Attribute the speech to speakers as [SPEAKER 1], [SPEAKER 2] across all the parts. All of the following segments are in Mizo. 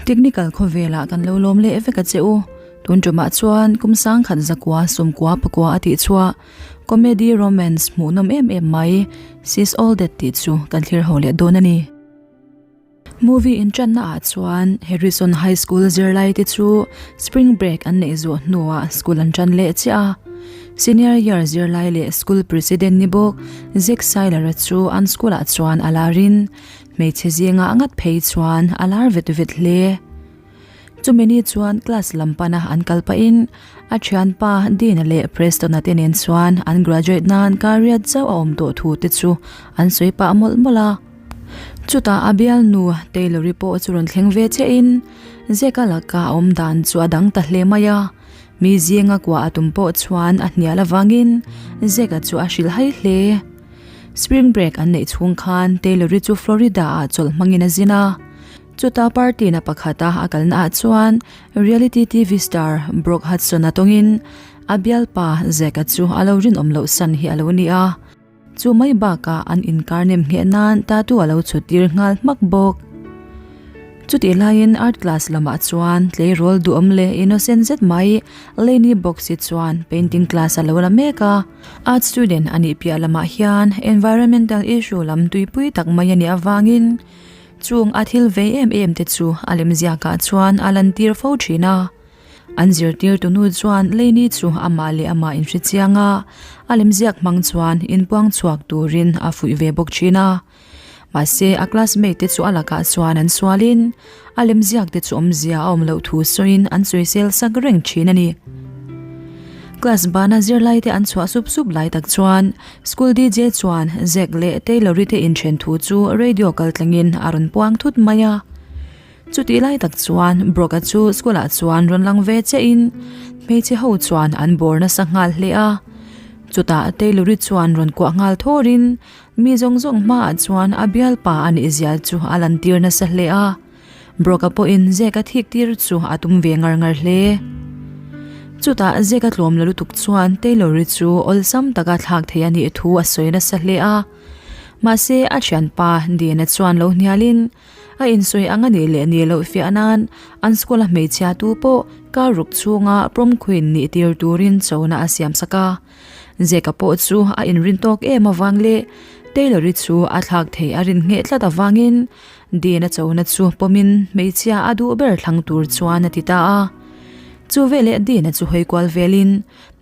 [SPEAKER 1] Technical khawvelah kan lo lawm leh vek a che u. Tun tumah chuan kum sangkhat zakua sawmkua pakua a tih chhuah comedy romance hmuhnawm em em mai She's All That tih chu kan thlir ho leh dawn a ni. Movie inṭanna ah chuan Harrison High School zirlai te chu spring break an neih zawh hnuah school an ṭan leh chiah a. Senior year zirlai leh school president ni bawk Zack Sailer-a chu an school ah chuan a larin hmeichhe zinga a ngat phei chuan a lar vet vet hle. Chumi ni chuan class lam pana an kal pahin a thianpa Dean-a leh Preston-a te nen chuan an graduate nan kariat chauh a awm tawh thu te chu an sawi pah mawlh mawlh a. Chutah a bialnu Taylor-i pawh chu rawn thleng ve chiahin Zack-a laka a awm dan chu a dang ta hle mai a. Mi zinga kua a tum pawh chuan a hnial avangin Zack-a chu a hrilh hai hle. Spring break an neih chhung khan Taylor-i chu Florida-ah chawlh hmangin a zin a. Chuta party na pakhata a kalna ah chuan reality TV star Brooke Hudson-a tawngin a bialpa Zack-a chu a lo rinawm loh san hi a lo ni a. Chu mai bakah an inkar nem ngheh nan tattoo a lo chhut tir nghal hmak bawk. Chutih laiin art class lamah chuan tleirawl duhawm leh innocent zet mai Lainey Boxi chuan painting class a lo la mek a. Art student a nih piah lamah hian environmental issue lam tuipui tak mai a nih avangin chung a thil vei em em te chu a lemziakah chuan a lantir fo thin a. An zirtirtu nu chuan Lainey chu amah leh amah inhre chiang a, a lemziak hmang chuan inpuang chhuak turin a fuih ve bawk thin a. Mahse, a classmate te chu a lakah chuan an sualin a lemziak te chu awmzia a awm loh thu sawiin an sawisel sak reng thin a ni. Class bana zirlai te an chhuah sup sup lai tak chuan school DJ chuan Zack leh Taylor-i te inthen thu chu radio kaltlangin a rawn puang thut mai a. Chutih lai tak chuan Brock-a chu school ah chuan rawn lang ve chiah in hmeichhe ho chuan an bawr nasa nghal hle a. Chutah Taylor-i chuan rawn kuah nghal thawr in mi zawng zawng hmaah chuan a bialpa a nih zia chu a lan tir nasa hle a. Brock-a pawhin Zack a thik tir chu a tum ve ngar ngar hle. Chutah Zack a tlawm la lutuk chuan Taylor-i chu awlsam taka thlak thei a nih thu a sawi nasa hle a. Mahse a thianpa Dean-a chuan lo hnial in A insawi ang a nih leh nih loh fiah nan an school a hmeichhia tu pawh car ruk chhunga prom queen nih tir turin chona a siam sak a. Zeka pawh chu a inrin tawk em avang leh Taylor-i chu a thlak thei a rin ngheh tlat avangin Dean-a chona chu pawmin hmeichhia a duh ber thlang tur chuan a ti ta a. Chu veleh Dean-a chu hawi kual velin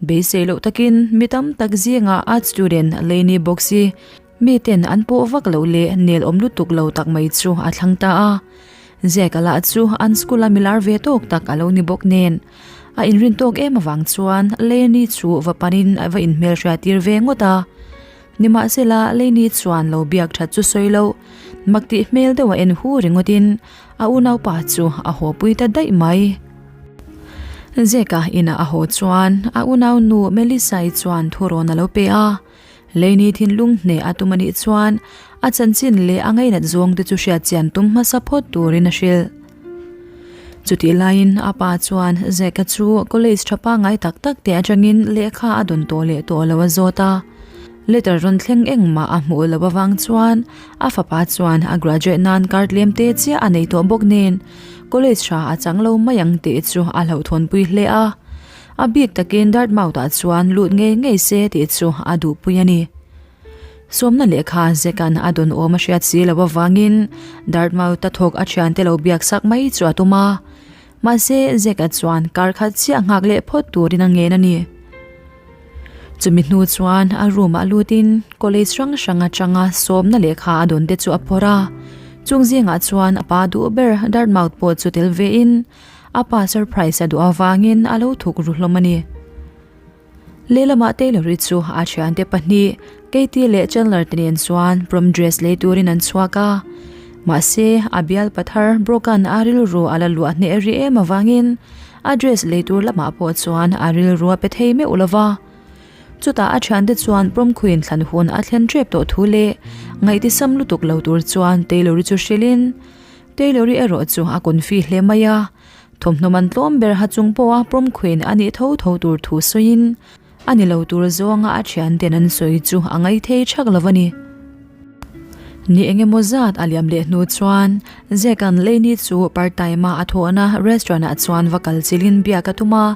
[SPEAKER 1] beisei loh takin mi tam tak zingah art student Lainey Boxy Miten an pawh vak loh leh nel awm lutuk lo tak mai chu a thlang ta a. Zeka lah chu an school a milar ve tawk tak a lo ni bawk nen. A inrin tawk em avang chuan Leni chu va panin a va inhmelhriat tir ve ngawt a. Nimahsela Leni chuan lo biak that chu sawi loh, mak tih hmel deuh a en hu ringawtin a unaupa chu a haw pui ta daih mai. Zeka inah a haw chuan a unaunu Melissa-i chuan thurawn a lo pe a. Leini thinlung hneh a tum a nih chuan a chanchin leh a ngainat zawng te chu hriat chian tum hmasa phawt turin a hrilh. Chutih laiin a pa chuan Zack-a chu college tha pangngai tak tak te atangin lehkha a dawn tawh leh tawh lo a zawt a. Letter rawn thleng engmah a hmuh loh avang chuan a fapa chuan a graduate nan card lem te chiah a nei tawh bawk nen college tha a chang lo mai ang tih chu a hlauhthawnpui hle a. A bik takin Dartmouth-ah chuan lut ngei ngei se tih chu a duhpui a ni. Sawmna lehkha Zeka'n a dawn awm a hriat si loh avangin Dartmouth-a thawk a thiante lo biak sak mai chu a tum a. Mahse, Zeka chuan kar khat chiah nghak leh phawt turin a ngen a ni. Chumi hnu chuan a room-ah lutin college hrang hrang atanga sawmna lehkha a dawn te chu a phawrh a. Chung zingah chuan a pa duh ber Dartmouth pawh chu tel vein A pa surprise a duh avangin a lo thuk ru hlawm a ni. Lehlamah Taylor-i chu a thiante pahnih Katie leh Chandler te nen chuan prom dress lei turin an chhuak a. Mahse, a bial pathar Brooke-a'n a rilru a la luah hneh rih em avangin a dress lei tur lamah pawh chuan a rilru a pe thei meuh lo va. Chutah a thiante chuan prom queen thlan hun a thlen tep tawh thu leh ngaihtisam lutuk lo tur chuan Taylor-i chu hrilhin Taylor-i erawh chu a confi hle mai a, thawmhnaw man tlawm ber ha chung pawha prom queen a nih tho tho tur thu sawiin a ni lo tur zawnga a thianten an sawi chu a ngaithei thak lo a ni. Ni engemaw zat a liam leh hnu chuan Zeka'n Lainey chu part time-a a thawhna restaurant-ah chuan va kal chilhin biak a tum a.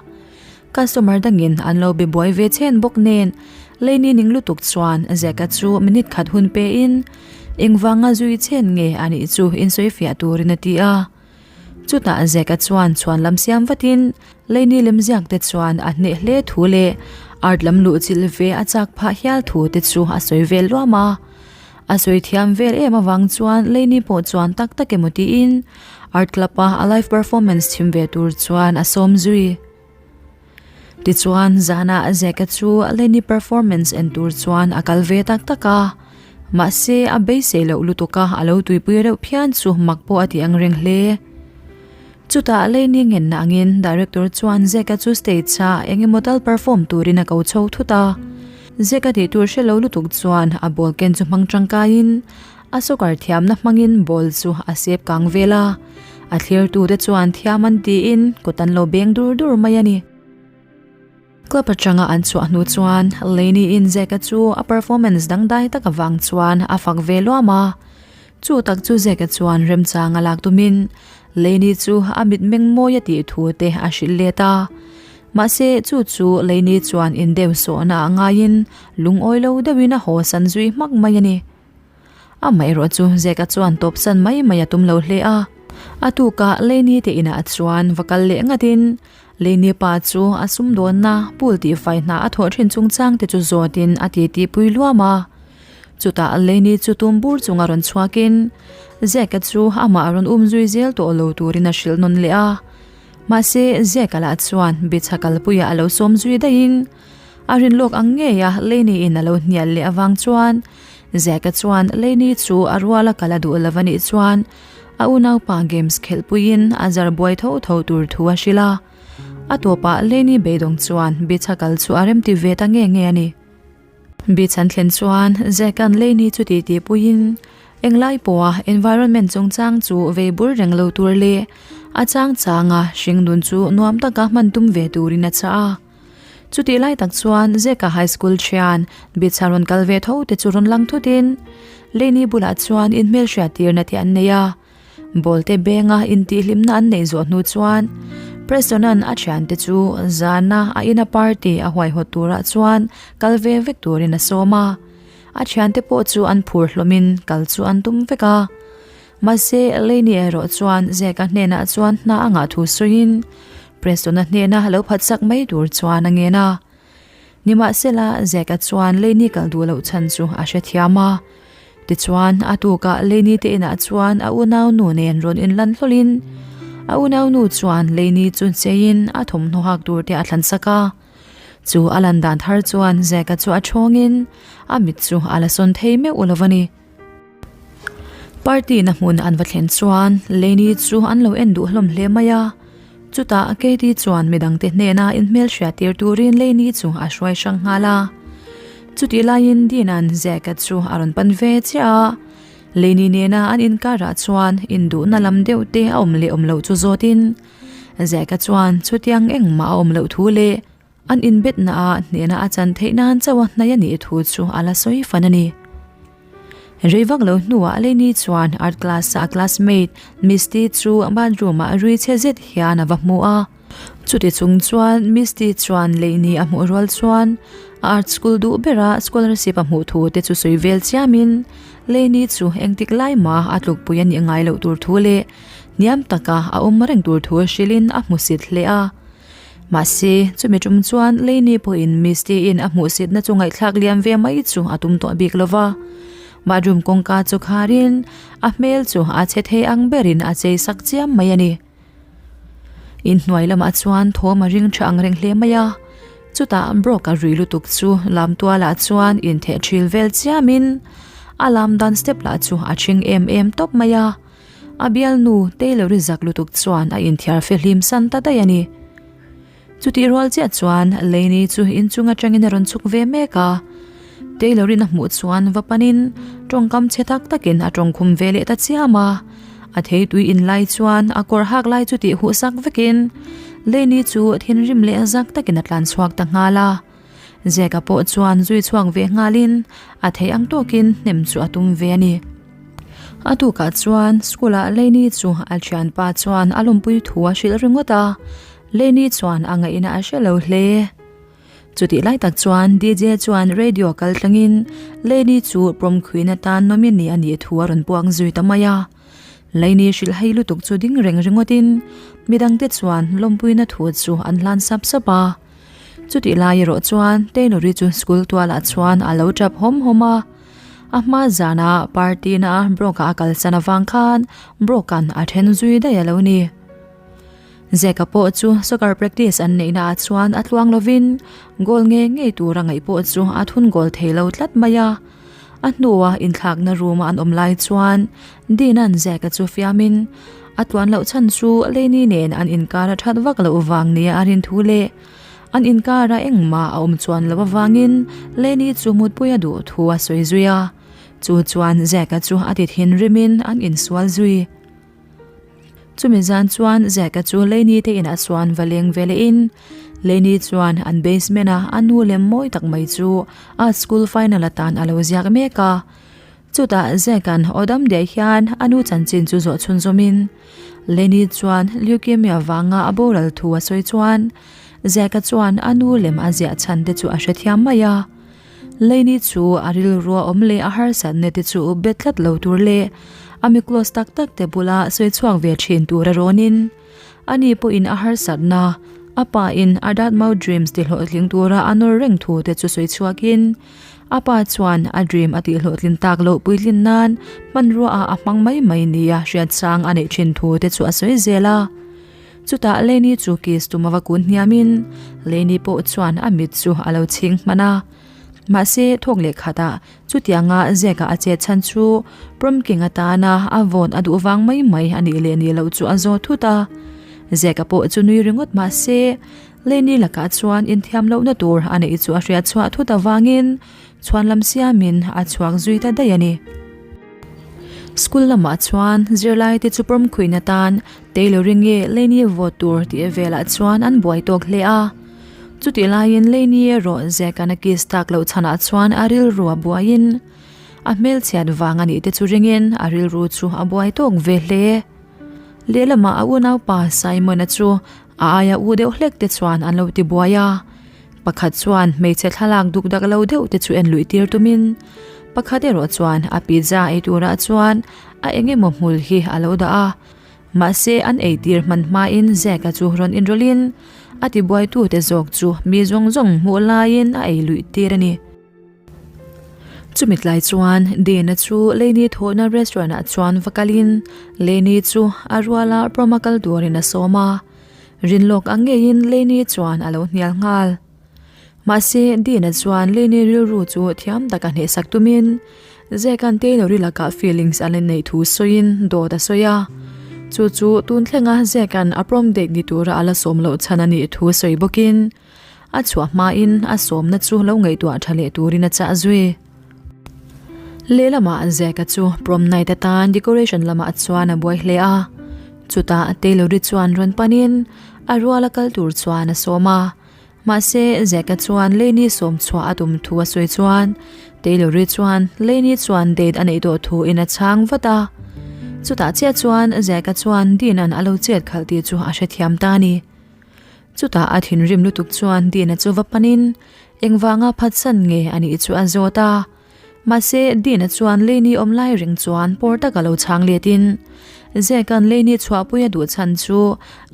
[SPEAKER 1] Customer dangin an lo be buai ve chhen bawk nen Lainey ning lutuk chuan Zeka chu minute khat hun pein engvanga zui chhen nge a nih chu insawifiah turin a ti a. Chutah Zeka chuan chhuan lam siam vatin Lainey lemziak te chuan a hneh hle thu leh art lam luh chilh ve a chak phah hial thu te chu a sawi vel luam a. A sawi thiam vel em avang chuan Lainey pawh chuan tak tak emaw tiin art club a a live performance chhim ve tur chuan a sawm zui. Tichuan, zanah Zeka chu Lenny performance en tur chuan a kal ve tak tak a. Mahse, a beisei loh lutuk a, a lo tuipui reuh phian chu mak pawh a ti ang reng hle. Chutah Lenny ngenna angin director chuan Zeka chu stage-a eng emaw tal perform turin a ko chho thut a. Zeka tih tur hre lo lutuk chuan a ball ken chu hmang tangkaiin A soccer thiamna hmangin ball chu a sep kang vel a, a thlirtute chuan thiam an tiin kut an lo beng dur dur mai a ni. Club atanga an chhuah hnu chuan Laney-in Zack-a chu a performance dangdai tak avang chuan a fak ve luam a. Chu tak chu Zack-a chuan remchang a lak tumin Laney chu a mitmeng mawi a tih thu te a hrilh let a. Mahse chu chu Laney chuan indeu sawhna ah ngaiin lungawi lo deuhin a haw san zui hmak mai a ni. Amaherawh chu Zeka chuan tawp san mai mai a tum lo hle a. A tukah Leni te inah chuan va kal leh ngatin Leni pa chu a sumdawnna pool tihfai hna a thawh thin chungchang te chu zawtin a titi pui luam a. Chutah Leni chu tum bur chunga rawn chhuakin Zeka chu amah rawn um zui zel tawh lo turin a hrilh nawn leh a. Mahse Zeka lah chuan bichha kalpuiah a lo sawm zui daihin A rin lawk ang ngei a, Lainey in a lo hnial leh avang chuan Zack-a chuan Lainey chu a rual a kal a duh lo a nih chuan a unaupa games khelhpuiin a zar buai tho tho tur thu a hrilh a. A tawpah Lainey beidawng chuan Beach-a kal chu a remti ve ta nge nge a ni. Beach an thlen chuan Zack-a'n Lainey chu titi puiin englai pawha environment chungchang chu vei bur reng lo tur leh a chang changa hringnun chu nuam taka hman tum ve turin a chah a. Chutih lai tak chuan Zeka High School thian Bitsa rawn kal ve tho te chu rawn lang thutin Lenny bulah chuan inhmelhriat tirna te an nei a. Ball te benga intihhlimna an neih zawh hnu chuan Preston-a'n a thiante chu zana a ina party a huaihawt turah chuan kal ve vek turin a sawm a. A thiante pawh chu an phur hlawmin kal chu an tum vek a. Mahse Lenny erawh chuan Zeka hnenah chuan hna a ngah thu sawiin Preston-a hnena lo phatsak mai tur chuan a ngen a. Nimahsela, Zack-a chuan Lainey kal duh loh chhan chu a hrethiam a. Tichuan, a tukah Lainey te inah chuan a unau nu nen rawn inlan hlawlhin, a unau nu chuan Lainey chu cheiin a thawmhnaw hak tur te a thlansak a. Chu a lan dan thar chuan Zack-a chu a thawngin a mit chu a la sawn thei meuh lo a ni. Party na hmun an va thlen chuan Lenny chu an lo en duh hlawm hle mai a, chutah Katie chuan midangte hnena inhmelhriat tir turin Lenny chu a hruai hrang nghal a. Chutih laiin Dean-a'n Zack-a chu a rawn pan ve chiah a, Lenny nena an inkarah chuan induhna lam deuh te a awm leh awm loh chu zawtin Zack-a chuan chutiang engmah a awm loh thu leh An inbetna ah hnehna a chan theih nan chauh a hnai a nih thu chu a la sawi fan a ni. Rei vak lo hnuah Lenny chuan art class a classmate Misty chu bathroom ah rui chhe zet hian a va hmu a. Chuti chung chuan Misty chuan Lenny a hmuh rual chuan a art school duh bera scholarship a hmuh thu te chu sawi vel chiamin Lenny chu engtik lai mah a tlukpui a nih ngai loh tur thu leh hniam taka a awm reng tur thu hrilhin a hmusit hle a. Mahse, chumi tum chuan Lainey pawhin Misty-in a hmuhsitna chu ngaihthlak liam ve mai chu a tum tawh bik lo va. Bathroom kawngka chu kharin a hmel chu a che thei ang berin a chei sak chiam mai a ni. Inhnuai lamah chuan thawm a ring tha ang reng hle mai a. Chutah Brock-a rui lutuk chu lam tualah chuan intheh thil vel chiamin a lam dan step lah chu a thing em em tawp mai a. A bialnu Taylor-i zak lutuk chuan a inthiar fehlim san ta daih a ni. Chutih rual chiah chuan Lainey chu inchung atangin a rawn chhuk ve mek a. Taylor-in a hmuh chuan va panin tawngkam chhe tak takin a tawngkhum ve leh ta chiam a. A theitui in lai chuan a kawr hak lai chu tih huh sak vekin Lainey chu thinrim leh zak takin a tlan chhuak ta nghal a. Zack-a pawh chuan zui chhuak ve nghalin a theih ang tawkin hnem chu a tum ve a ni. A tukah chuan school ah Lainey chu a thianpa chuan a lawmpui thu a hrilh ringawt a, Lainey chuan a ngaihna a hre lo hle. Chutih lai tak chuan DJ chuan radio kal tlangin Lainey chu prom khuin atan nominee a nih thu a rawn puak zui ta mai a. Lainey hrilh hei lutuk chu ding reng ringawtin midangte chuan lawmpuina thu chu an hlan sap sap a. Chutih lai erawh chuan Taylor-i chu school tualah chuan a lo tap hawm hawm a. A hma zana party na Brock-a a kalsan avang khan Brock-a'n a then zui daih a lo ni. Zeka pawh chu soccer practice an neihna ah chuan a tluang lovin goal nge ngei tur a ngaih pawh chu a thun goal thei lo tlat mai a. A hnua inthlakna room a an awm lai chuan Dean-a'n Zeka chu fiamin a tluan loh chhan chu Lenny nen an inkar a that vak loh vang nia a rin thu leh an inkar a engmah a awm chuan loh avangin Lenny chu mutpui a duh thu a sawi zui a. Chu chuan Zeka chu a ti thinrimin an insual zui. Chumi zan chuan Zack-a chu Lainey te inah chuan va leng ve lehin Lainey chuan an basement a a nu lem mawi tak mai chu a school final atan a lo ziak mek a. Chutah Zack-a'n aw dam daih hian a nu chanchin chu zawh chhunzawmin Lainey chuan leukemia vanga a boral thu a sawi chuan Zack-a chuan a nu lem a ziah chhan te chu a hrethiam mai a. Lainey chu a rilrua awm leh a harsatna te chu bet tlat lo tur leh a mi close tak tak te bula sawi chhuak ve thin tur a rawnin ani pawhin a harsatna a pa in a Dartmouth dreams ti hlawhtling tura a nawr reng thu te chu sawi chhuakin a pa chuan a dream a tih hlawhtlin tak loh puitlin nan hmanrua ah a hmang mai mai nia hriatsang a neih thin thu te chu a sawi zel a. Chutah Lenny chu kiss tum ava kun hniamin Lenny pawh chuan a mit chu a lo chhing hman a. Mahse thawk leh khatah chutianga Zack-a a chet chhan chu prom king atana a vawn a duh vang mai mai a nih leh nih loh chu a zawt thut a. Zack-a pawh chu nui ringawt mahse Lenny lakah chuan inthiam lohna tur a neih chu a hriat chhuah thut avangin chhuan lam siamin a chhuak zui ta daih a ni. School lamah chuan zirlai te chu pawm khuin atan Taylor-i nge Lainey vote tur tih velah chuan an buai tawk hle a. Chutih laiin Lainey erawh Zack-a'n a kiss tak loh chhanah chuan a rilru a buaiin a hmelchhiat vang a nih te chu ringin a rilru chu a buai tawk ve hle. Lehlamah a unaupa Simon-a chu a aia u deuh hlek te chuan an lo ti buai a. Pakhat chuan hmeichhe thlalak duk dak lo deuh te chu en luih tir tumin pakhat erawh chuan a pizza ei turah chuan a eng emaw hmul hi a lo dah a. Mahse an ei tir hman hmain Zack-a chu rawn inrawlhin a tibuaitute zawk chu mi zawng zawng hmuh laiin a ei luih tir a ni. Chumi tlai chuan Dana chu Lainey thawhna restaurant ah chuan va kalin Lainey chu a ruala prom a kal turin a sawm a. Rinlawk ang ngeiin Lainey chuan a lo hnial nghal. Mahse Dana chuan Lainey rilru chu thiam taka hnehsak tumin Zack-a'n Taylor-i lakah feelings a la neih thu sawiin dawt a sawi a. Chu chu tun thlenga Zack-a'n a prom date ni tura a la sawm loh chhan a nih thu sawi bawkin A chhuah hmain a sawmna chu lo ngaihtuah tha leh turin a chah zui. Lehlamah Zack-a chu prom night atan decoration lamah chuan a buai hle a. Chutah Taylor-i chuan rawn panin a ruala kal tur chuan a sawm a. Mahse Zack-a chuan Lainey sawm chhuah a tum thu a sawi chuan Taylor-i chuan Lainey chuan date a neih tawh thu in a chhang vat a. Chutah chiah chuan Zack-a chuan Dean-a'n a lo chet khalh tih chu a hrethiam ta a ni. Chutah a thinrim lutuk chuan Dina chu va panin engvanga phatsan nge a nih chu a zawt a. Mahse Dina chuan Lainey awm lai reng chuan pawr taka lo chhang letin Zack-a'n Lainey chhuahpui a duh chhan chu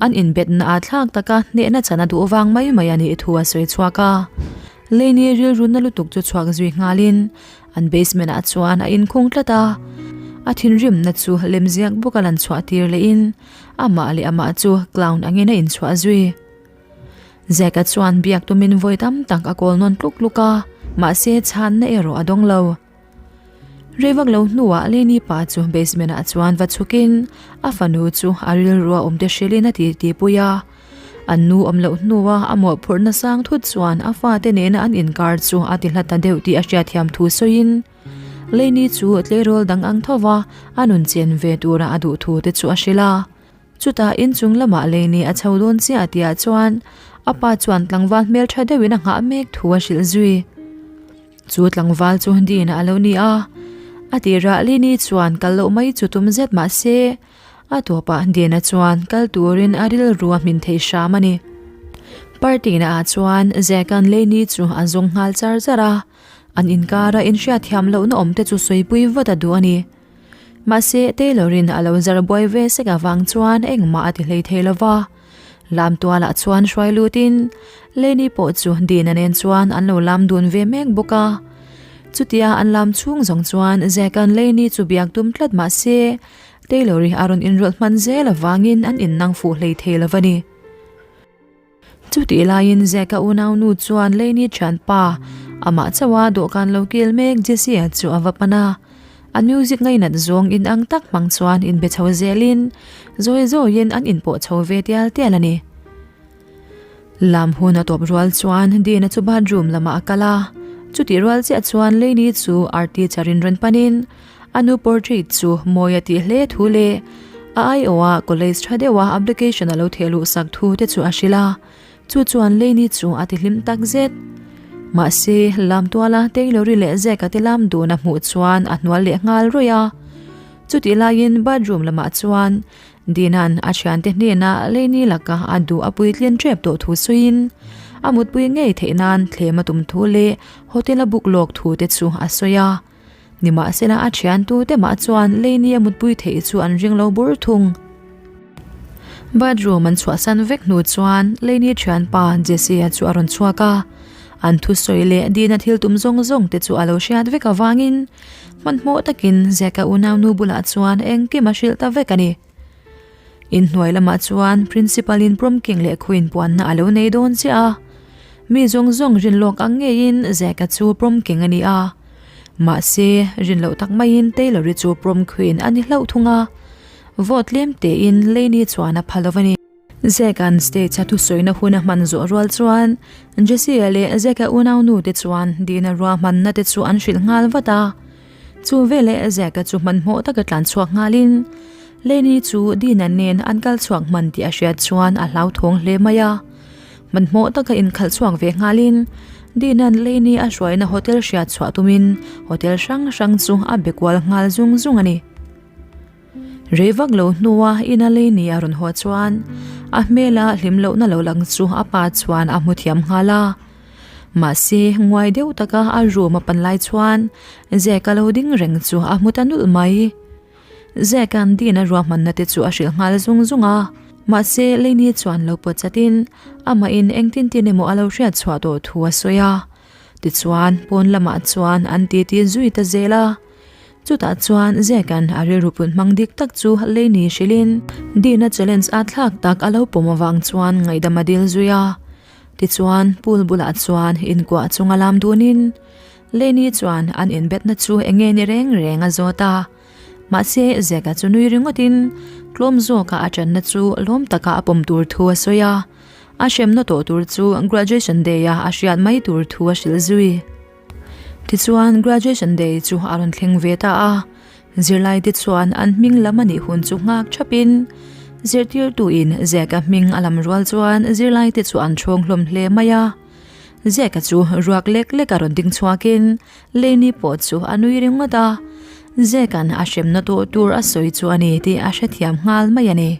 [SPEAKER 1] an inbetna ah thlak taka hnehna chan a duh vang mai mai a nih thu a sawi chhuak a. Lainey rilruna lutuk chu chhuak zui nghalin an basement ah chuan a inkhung tlat a. A thinrimna chu lemziak bawk a lan chhuah tir lehin Amah leh amah chu clown angin a inchhuah zui. Zack-a chuan biak tumin vawi tam tak a kawl nawn tluk tluk a, mahse chhanna erawh a dawng lo. Rei vak lo hnuah Lenny pa chu basement ah chuan va chhukin a fanu chu a rilrua awmte hrilhin a titi pui a. An nu awm loh hnua a mawhphurhna sang thut chuan a fate nena an inkar chu a ti hla ta deuh tih a hriatthiam thu sawiin, Lainey chu tleirawl dang ang tho va, a nun chen ve tura a duh thu te chu a hrilh a. Chutah inchung lamah Lainey a chho dawn chiah tihah chuan a pa chuan tlangval hmeltha deuhin a nghah mek thu a hrilh zui. Chu tlangval chu Dean-a a lo ni a. A tirah Lini chuan kal loh mai chu tum zet mah se, a tawpah Dina chuan kal turin a rilru a hmin thei hram a ni. Party naah chuan Zeka'n Leni chu a zawng nghal char char a, an inkara inhriatthiam lohna awm te chu sawipui vat a duh a ni. Mahse, Taylor-in a lo zar buai ve sek avang chuan engmah a ti hlei thei lo va. Lam tualah chuan hruai lutin Lenny pawh chu Dina nen chuan an lo lam dun ve mek bawk a. Chutia an lam chhung zawng chuan Zack-a'n Lenny chu biak tum tlat mah se, Taylor-i a rawn inrawlh hman zel avangin an innang fuh hlei thei lo va ni. Chutih laiin Zack-a unaunu chuan Lenny thianpa amah chauha dawhkan lo kil mek Jesse-a chu a va pan a. An music ngainat zawng in ang tak hmang chuan inbe chho zelin zawi zawiin an inpawh chho ve tial tial a ni. Lam hun a tawp rual chuan Dina chu bathroom lamah a kal a, chutih rual chiah chuan Lainey chu art teacher in rawn panin a nu portrait chu mawi a tih hle thu leh a aiawha college tha deuha application a lo theh luh sak thu te chu a hrilh a. Chu chuan Lainey chu a ti hlim tak zet. Mahse, Lamtuala Taylor-i leh Zack-a te lam dun a hmuh chuan a hnual leh nghal rawih a. Chutih laiin bathroom lamah chuan Dina'n a thiante hnenah Lainey laka a duh a puitlin tep tawh thu sawiin a mutpui ngei theih nan thlem a tum thu leh hotel a book lawk thu te chu a sawi a. Nimahsela a thiantu te mah chuan Lainey a mutpui theih chu an ring lo bur thung. Bathroom an chhuahsan vek hnu chuan Lainey thianpa Jesse-a chu a rawn chhuak a, an thusawi leh Dina thil tum zawng zawng te chu a lo hriat vek avangin hmanhmawh takin Zack-a unaunu bulah chuan engkim a hrilh ta vek a ni. Inhnuai lamah chuan Principal in prom king leh khuin puanna a lo nei dawn chiah a, mi zawng zawng rin lawk ang ngeiin Zack-a chu prom king a ni a. Mahse, rin loh tak maiin Taylor-i chu prom queen a ni hlauh thung a, vote tlem tein Lainey chuan a pha lo a ni. Zack-a'n stage a thusawina hun a hman zawh rual chuan Jesse-a leh Zack-a unaunu te chuan Dina ruahmanna te chu an hrilh nghal vat a. Chu veleh Zack-a chu hmanhmawh taka tlan chhuak nghalin Lenny chu Dina nen an kal chhuak hman tih a hriat chuan a hlauthawng hle mai a. Hmanhmawh taka inkhalh chhuak ve nghalin Dina'n Lenny a hruaina hotel hriat chhuah tumin hotel hrang hrang chu a be kual nghal zung zung a ni. Rei vak lo hnua ina Lenny a rawn haw chuan a hmela hlim lohna lo lang chu a pa chuan a hmu thiam nghal a. Mahse, nguai deuh taka a room a pan lai chuan Zack a lo ding reng chu a hmu ta nulh mai. Zack-a'n Dean-a ruahmanna te chu a hrilh nghal zung zung a, mahse Lainey chuan lo pawt chatin amahin engtin tin emaw a lo hriat chhuah tawh thu a sawi a. Tichuan, pawn lamah chuan an titi zui ta zel a. Chutah chuan Zack-a'n a rilru put hmang dik tak chu Lainey hrilhin Dean-a challenge a thlak tak a lo pawm avang chuan ngaihdam a dil zui a. Tichuan, pool bulah chuan inkuah chunga lam dunin Lenny chuan an inbetna chu eng nge ni reng reng a zawt a. Mahse, Zack-a chu nui ringawtin tlawm zawka a tanna chu lawm taka a pawm tur thu a sawi a. A hremna tawh tur chu graduation day-a a hriat mai tur thu a hrilh zui. Tichuan, graduation day chu a rawn thleng ve ta a. Zirlaite chuan an hming lam a nih hun chu nghak thapin zirtirtuin Zack-a hming a lam rual chuan zirlaite chu an ṭhawng hlawm hle mai a. Zack-a chu ruak lek lek a rawn ding chhuakin Lainey pawh chu a nui ringawt a, Zack-a'n a hremna tawh tur a sawi chu a ni tih a hrethiam nghal mai a ni.